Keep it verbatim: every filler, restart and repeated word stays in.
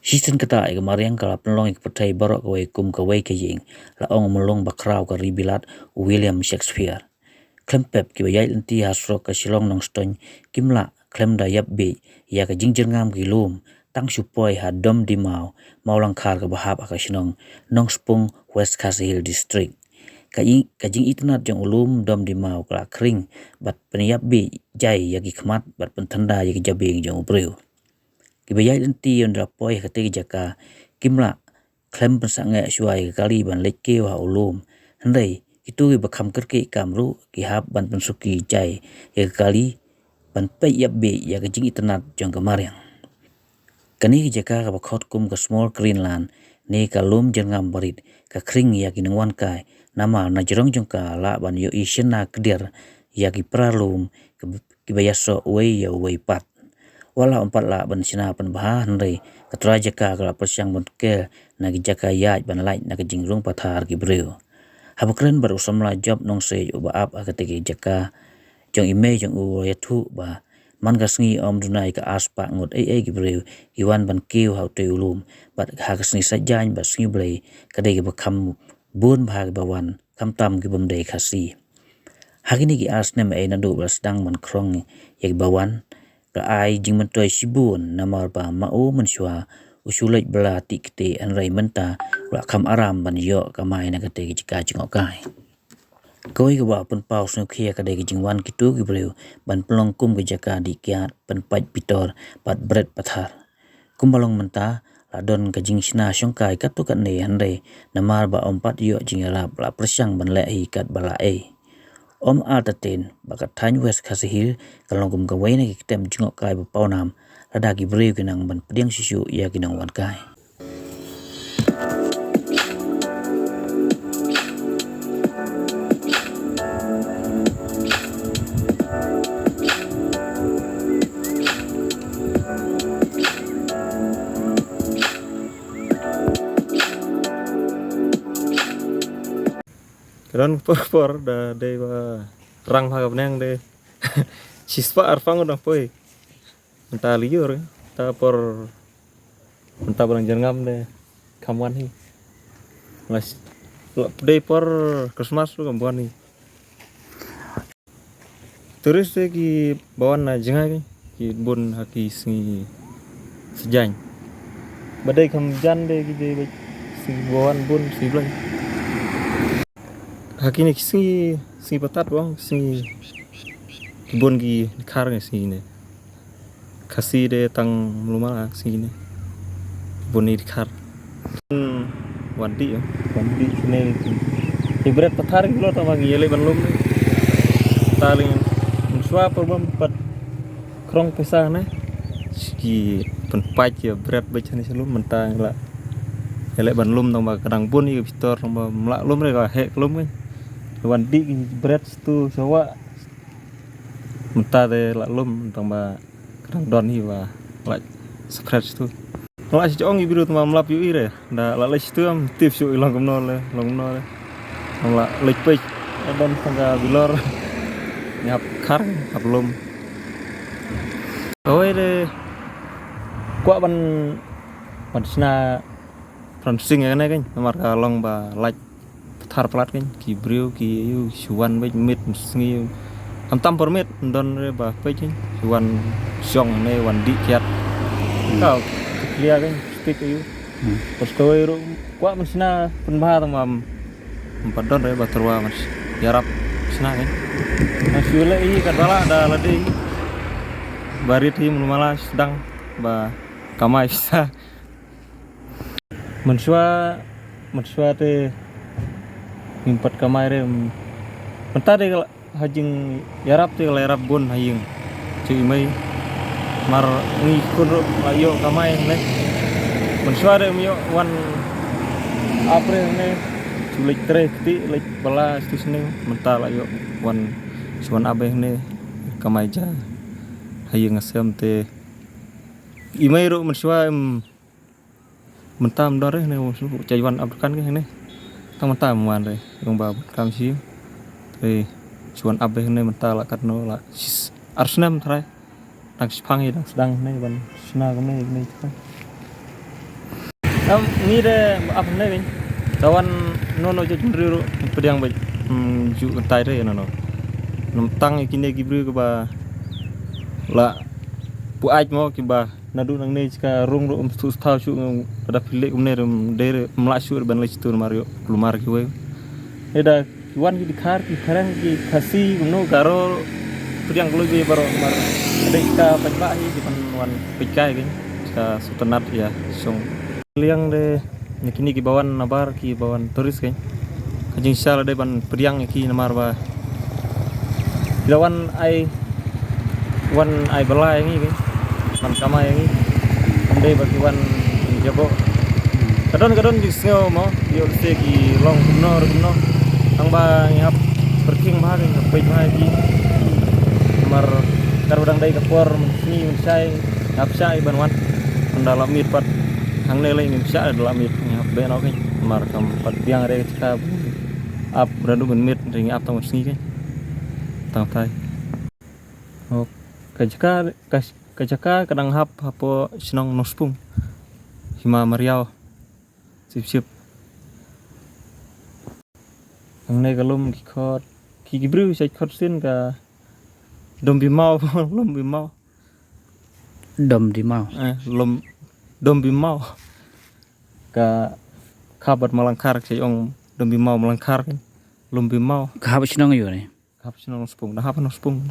Shisien kata ïa ka mariang ka la pynlong ïa ka pyrthei baroh kawei kum kawei ka ïing, la ong u myllung bakhraw ka ri Bilat u William Shakespeare. Khlem pep kiba ïaid lynti ha surok ka Shillong Nongstoiñ kim lah khlem da ïap bieit ïa ka jingjyrngam ki lum tang shu poi ha Domdimaw, Mawlangkhar kaba hap ha ka shnong Nongspung, West Khasi Hills District. Ka i-, ka jingitynnad jong u lum Domdimaw ka la khring bad pynïap bieit jai ïa ki khmat bad pynthynda ïa ki jabieng jong u briew. Kiba ïaid lynti ynda la poi ha katei ka jaka kim lah khlem pynsangeh shuwa ïa ka kali ban leit kiew ha u lum. Hynrei kito kiba kham kyrkieh kam ruh ki hap ban pynsuki jai ïa ka kali ban peit ïap bieit ïa ka jingitynnad jong ka mariang. Kane ka jaka kaba khot kum ka Small Greenland ne ka lum jyrngam barit ka khring ïa ki nongwan kai, namar na jrong jong ka lah ban ïohi shynna kdiar ïa ki pra lum kiba ïasoh uwei ïa uwei pat. Wat la ym pat lah ban shna pynbha hynrei ka trai jaka ka la pyrshang ban kylla na ki jaka ïaid ban lait na ka jingrung pathar ki briew. Haba kren bad u samla Job Nongsiej uba ap ha katei ka jaka jong i mei jong u u la ïathuh ba man ka sngi ym duna ïa ka arspah ngut ei ei ki briew ki wan ban kiew ha utei u lum, bad ha ka sngi Saitjaiñ bad sngi Blei ka dei kaba kham bun bha kiba wan, khamtam ki bym dei Khasi. Ha kine ki ar snem ei naduh ba la sdang ban khrong ïa kiba wan, ka ai jingmyntoi shibun namar ba ma u mynshuwa u shu leit bylla tih ktieh, hynrei mynta u la kham aram ban ïoh kamai na katei ka jaka jngohkai. Kawei kaba pynpaw sngewkhia ka dei ka jingwan kito ki briew ban pynlong kum ka jaka dih kiad, pynpait pitor bad bret pathar. Kumba long mynta, la don ka jingshna shongkai katto katne, hynrei namar ba ym pat ïoh jingïarap la pyrshang ban leh hi katba la ei. Ym artatien ba ka thaiñ West Khasi Hills ka long kum kawei na ki ktem jngohkai ba pawnam lada ki briew ki nang ban pdiang shuh shuh ïa ki nongwan kai. Ka don por por da dei ba rang bha ka bneng de. Shispah arphew ngut dang poi. Mynta lyiur, mynta por, mynta ba dang jyrngam de kham wan hi. Mas, la dei por Christmas ruh kam wan hi. Tourist de kiba wan na jngai ki, ki bun ha ki sngi Saitjaiñ. Ba dei kham jan de ki dei ba sngi ba wan bun sngi Blei. Ha kine ki sngi, sngi patat bang, sngi ki bun ki dkhar ngi sngi ne. Khasi de tang mluma sngi ne. Ki bun ni dkhar. Hmm, wan dih, wan dih ne. Ki bret pathar ki lo tang ba ngi ïaleh ban lum ne. Ta ling mynshuwa por bym pat khrong pisa ne. Ki pynpait ki bret beit ne sha lum mynta ngi la ïaleh ban lum tang ba ka dang bun ïa ka pitor tang ba ym lah lum re ka heh ka lum kan. Wan dih ki bret stu sha wah. Mynta te lah lum tang ba ka dang don hi ba lah spread stu. Lah shi ong i biru tang ba ym lap ïohi re. Da lah leit stu am tip shu i long kumno le, long kumno le. Ym lah leit peit. Don tang ka bilor. Ngi hap khar, hap lum. Kawei de kwah ban, ban shna pran sing ïa kane kan, namar ka long ba lait pathar palat kan, ki briew ki ïa u shu wan beit miet sngi. Am tam por miet, don re ba peit kan, shu wan shong ne wan dih kiad. Ka clear kan, stick ïa u. Hmm. Pas kawei ruh kwah ban shna pynbha tang ba ym pat don re ba tyrwa ban ïarap shna kan. Nang shu leh ïa katba lah da lade. Ba rit hi mlumala sdang ba kamai pisa. Mynshuwa, mynshuwa te ngim pat kamai re. Mynta te ka la, ha jingïarap te ka la ïarap bun ha ïing. Jong i mei. Mar ngi khun ruh la ïoh kamai ne. Mynshuwa te ym ïoh wan ap re ne. Shu leit trei kti, leit bylla stu snem. Mynta la ïoh wan, shu wan ap ne. Kamai ja ha ïing ha sem te. I mei ruh mynshuwa ym Mynta ym don re ne, u jait wan ap dukan ke ne. Tang mynta ym wan re, ong ba bun kam shi. Te shu wan ap re ne mynta la katno la shis ar snem trai. Dang shiphang ïa dang sdang ne ban shna kumne ne trai. Am, ngi de ap ne bing. Tawan no no jot nri ru pdiang bing. Hmm, ju tai de no no. Nam tang kine ki briew kiba la pu aj mo kiba nadu nang ne chika rung ru um stu stau chu um kada pilik um ne rum de um la chu ban le chitu mar yo kulmar ki wei. Eda ki wan ki Dkhar, ki Phareng, ki Khasi, kumno Garo, pdiang kloi be baro mar. Ada ka pajba hi ki pan wan pikai ki ka sutanat ya song. Liang de ni kini ki bawan nabar ki bawan turis ki. Ka jingshisha de ban pdiang ki namar ba ki wan ai wan ai bala ïa ngi, ban kamai ïa ngi. Ym dei ba ki wan jabo. Ka don ka don jingsngew mo, ïoh lehse ki long kumno re kumno. Tang ba ngi hap pyrkhing bha, ngi hap peit bha ïa ki. Namar kata ba dang dei ka por mynsngi mynshai ngi hap shah ïa ban wan. Ynda la miet pat hangne lei ngim shah, da la miet ngi hap beh noh kein. Namar kam pat biang re ka jaka ap, ba da duh ban miet re ngi ap tang mynsngi kein. Tang tai. Oh, ka jaka, ka, ka jaka ka dang hap hapoh shnong Nongspung. Hima Mariaw. Sip sip. Hangne ka lum ki khot. Ki, ki briew sha khot sien ka Dom Bimaw, Lum Bimaw. Dom Bimaw. Eh, Lum, Dom Bimaw. Ka khabat Malangkhar, ka ong Dom Bimaw Malangkhar kan. Lum Bimaw. Ka hap shnong ïa ne. Hap shnong Nongspung, da hap Nongspung.